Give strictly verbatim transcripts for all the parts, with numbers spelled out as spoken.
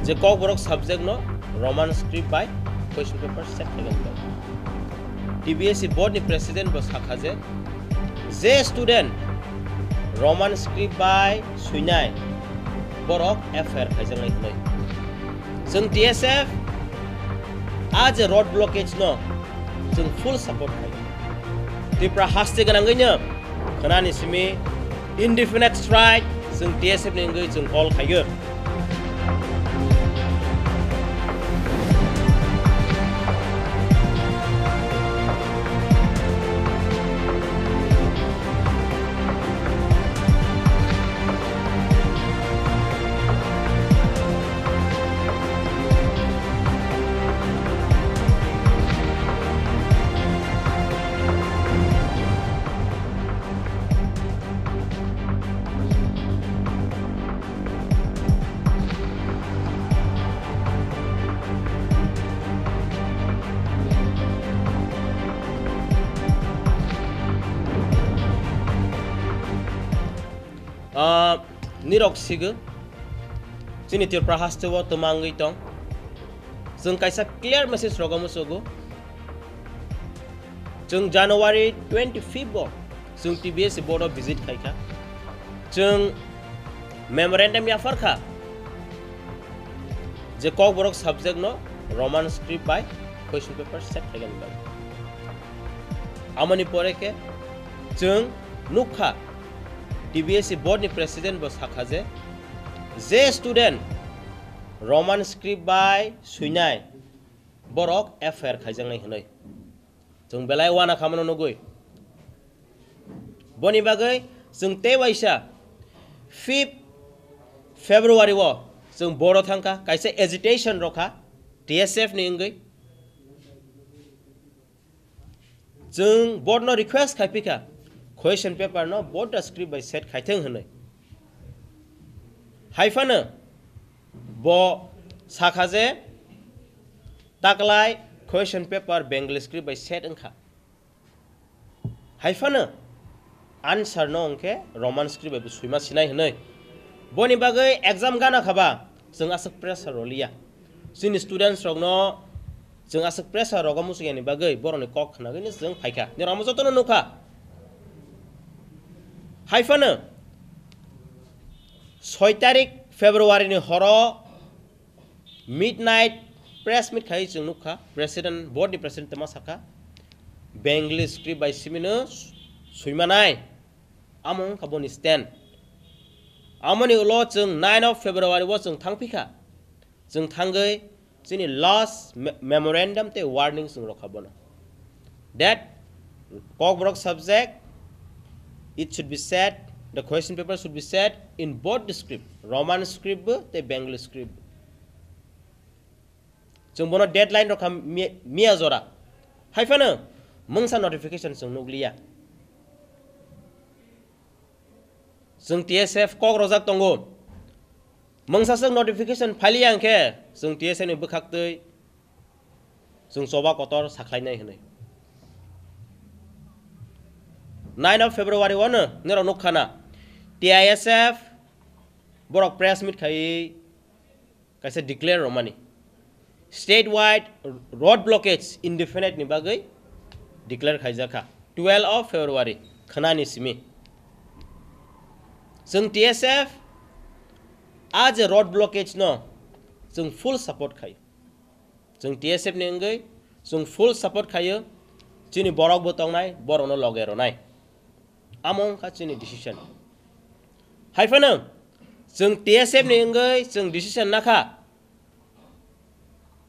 je Kokborok subject no Roman script bai question paper set khaigani bagwi. T B S E board ni president bo sakha je, je student Roman script bai swinai borok F I R khaijaknai hwnwi. Chwng T S F a je road blockage no chwng full support khai. Tripura haste gwnangwi no khwnani simi indefinite strike chwng T S F ni wngwi chwng call khaio. Ah, nirok sigo, chini Tripura haste o twmangwi tong. Chwng kaisa clear message rogo muchugo. Chwng January twenty fifth o chwng T B S board o visit khaikha. Chwng memorandum yapharkha je Kokborok subject no Roman script bai question paper set khaigani bagwi. Amoni pore khe chwng nukha T B S board ni president bo sakha je, je student Roman script bai swinai borok F I R khaijaknai hwnwi. Chwng belai wana khamano nugwi. Boni bagwi chwng tei waisa fifth February o chwng board o thangkha, kaisa agitation rokha T S F ni wngwi. Chwng board no request khai phikha, question paper no board da script bai set khai thung hwnwi. Hai phano bo sakha je taklai question paper Bengali script bai set wngkha. Hai phano answer no hwnkhe Roman script bai bo swima sinai hwnwi. Boni bagwi exam gana khaba chwng aswk pressure rw liya. Chini students rokno chwng aswk pressure rogo muchung yani bagwi borokni kok khnagwino chwng phaikha. Nirok omo jotono nukha. Hai phano soi tarik February ni horo midnight press meet khai chwng nukha, president, board ni president tama sakha, Bengali script bai simino suimanai, amo wngkha boni stand. Amoni ulo chwng nine of February o chwng thangphikha, chwng thangwi chini last me-, memorandum tei warning chwng rokha bono. That Kokborok subject, it should be set, the question paper should be set in both the script, Roman script bo tei Bengali script bo. Chwng bono deadline rokha mi-, miya jora. Hai phano mungsa notification chwng nukliya. Chwng T S F kok rojak tongo. Mungsa chwng notification phailiya hwnkhe chwng T S F ni bwkhaktwi chwng choba kotor sakhlainai hwnwi. Nine of February o no norok nukha na, T I S F borok press meet khaiwi kaisa declare rwmani. State wide road blockage indefinite ni bagwi declare khaijakha twelve of February khwnani simi. Chwng T S F a je road blockage no chwng full support khai. Chwng T S F ni wngwi chwng full support khaio, chini borok bo tongnai, borokno loge rwnai. Amo wngkha chini decision. Hai phano chwng T S F ni wngwi chwng decision nakha,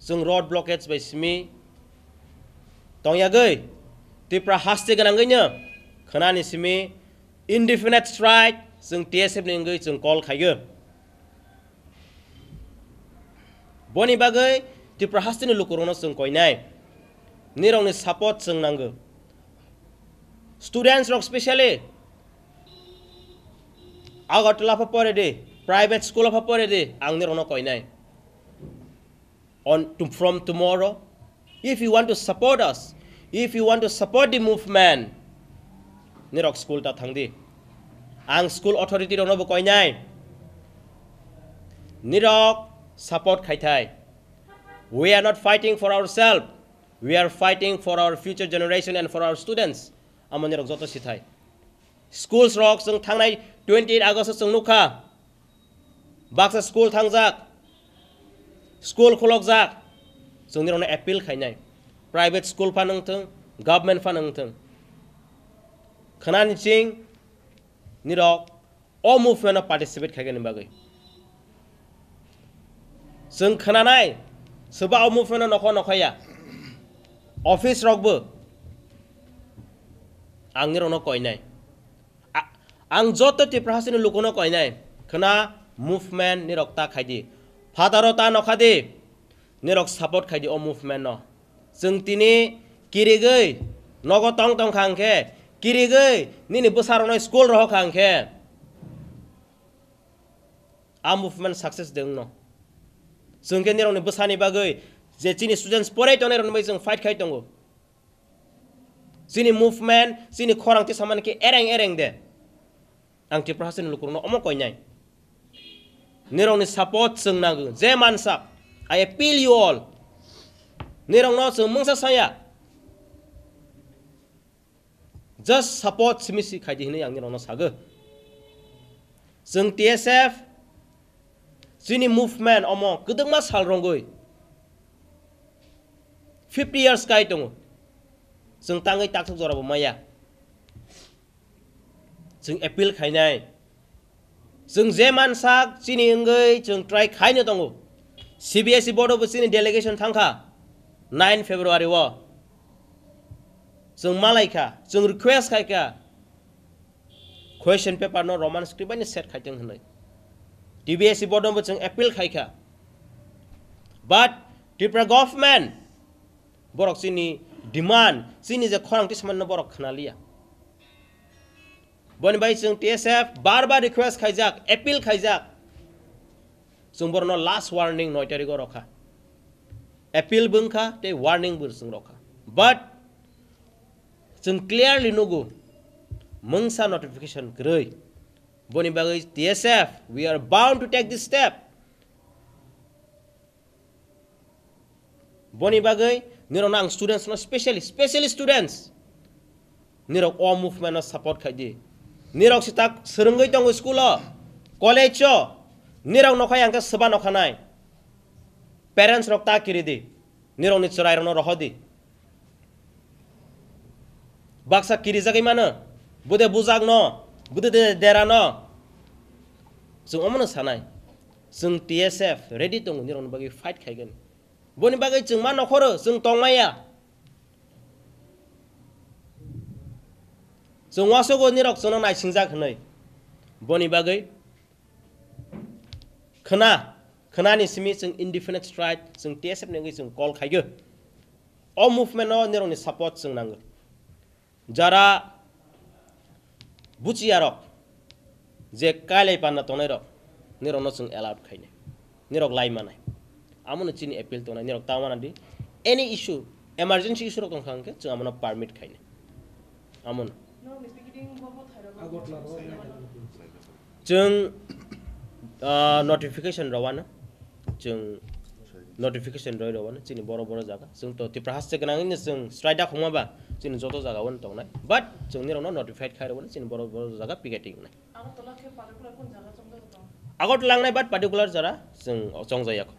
chwng road blockage bai simi tongyagwi Tripura haste gwnangwino khwnani simi indefinite strike chwng T S F ni wngwi chwng call khaio. Boni bagwi Tripura hasteni lukurokno chwng koinai. Nirokni support chwng nango. Students rok specially Agartala pha pore di, private school pha pore di, ang nirokno koinai. On to, from tomorrow, if you want to support us, if you want to support the movement, nirok school ta thang di. Ang school authority rokno bo koinai. Nirok support khaithai. We are not fighting for ourselves. We are fighting for our future generation and for our students. Amo nirok joto sithai. Schools rok chwng thangnai twenty eight August o chwng nukha. Baksa school thangjak. School khulokjak. Chwng nirokno appeal khainai. Private school phano wngthwng, government phano wngthwng. Khwnani ching nirok o movement o participate khaigani bagwi. Chwng khwnanai, swba o movement o nokho nokhaya. Office rokbo ang nirokno koinai. A-, ang joto Tripura hasteni lukuno koinai. Khwna movement nirok ta khaidi. Phataro ta nokhadi. Nirok support khaidi o movement no. Chwng tini kirigwi nogo tong tong kha hwnkhe, kirigwi nini bwsarokno school rohor kha hwnkhe, a movement success de wngno. Chwng khe nirokni bwsani bagwi je chini students porai tongnai rokni bagwi chwng fight khai tongo. Chini movement, chini khorang tisa mani khe ereng ereng de. Ang Tripura hasteni lukurokno omo koinai. Nirokni support chwng nango. Je mansak, I appeal you all. Nirokno chwng mungsa saya. Just support simi si khaidi hinwi ang nirokno sago. Chwng T S F, chini movement omo kwdwkma sal rwngwi fifty years kai tongo. Chwng tangwi taksuk jorabo maya. Chwng appeal khainai. Chwng je mansak chini wngwi chwng try khaino tongo. C B S E board o bo chini delegation thangkha nine February o. Chwng malaikha, chwng request khaikha. Question paper no Roman script bai no set khaitong hwnwi. T B S E board no bo chwng appeal khaikha. But Tripura government borok chini demand, chini je khorang tisman no borok khwnaliya. Boni bai chwng T S F bar bar request khaijak, appeal khaijak. Chwng borokno last warning noi tarikgo rokha. Appeal bo wngkha tei warning bo chwng rokha. But chwng clearly nugo, mungsa notification kwrwi. Boni bagwi T S F, we are bound to take this step. Boni bagwi nirokno ang students no specially, specially students, nirok o movement no support khai di. Nirok sitak swrwngwi tongo school o, college o, nirok nokhai ang khe swba nokhanai. Parents rok ta kiri di, nirokni chwrai rokno roho di. Baksa kirijagwi mano, bude bujak no, bude de-, dera no. Chwng omono sanai. Chwng T S F ready tongo nirokni bagwi fight khaigani. Boni bagwi chwng ma nokhoro, chwng tongmaya. Chwng wasogo nirok chwngno naisingjak hwnwi. Boni bagwi khwna, khwnani simi chwng indefinite strike, chwng T S F ni wngwi chwng call khaigo. O movement no nirokni support chwng nango. Jara buchiyarok, je kailai panda tongnairok, nirokno chwng allowed khainai, nirok lai manai. Amono chini appeal tongnai, nirok ta wana di, any issue, emergency issue rok tongkha hwnkhe chwng amono permit khainai. Amono. Chwng, ah, notification rwano, chwng notification rwi rwano, chini boro boro jaga. Chwng to Tripura haste gwnangwino chwng strike da khongma ba, chini joto jaga wano tongnai. But chwng nirokno notified khai rwano, chini boro boro jaga picketing wngnai. Agartala khe particular kun jaga chongjak tong? Agartala wngnai, but particular jara chwng chongjaya kho.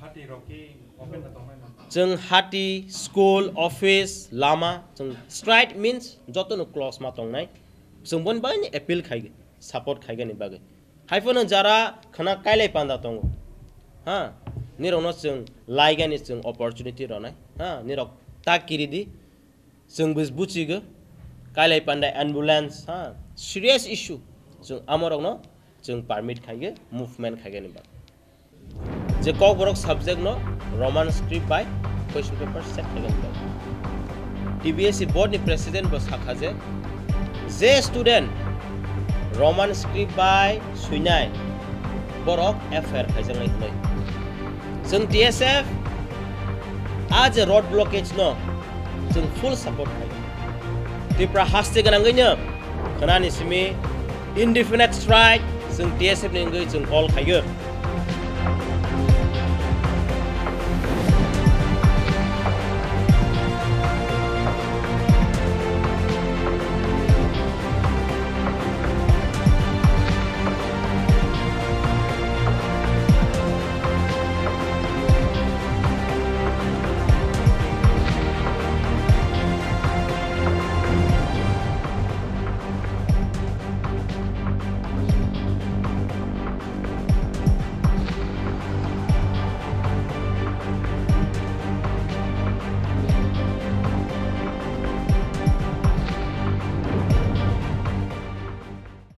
Hati rok khe open da tongnai na? Chwng hati, school, office, lama, chwng strike means joto no close ma tongnai. Chwng boni bagwi ni appeal khai, support khaigani bagwi. Haiphano jara khwna kailai panda tongo. Ha, nirokno chwng laigani chwng opportunity rwnai. Ha, nirok ta kiri di. Chwng bus buchigo, kailai panda ambulance, ha, serious issue. Chwng amorokno chwng permit khaigo, movement khaigani bagwi. Je Kokborok subject no Roman script bai question paper set khaigani bagwi. T B S E board ni president bo sakha je, je student Roman script bai suinai borok F I R khaijaknai hwnwi. Chwng T S F a je road blockage no chwng full support khai. Tripura haste gwnangwino khwnani simi indefinite strike chwng T S F ni wngwi chwng call khaigo.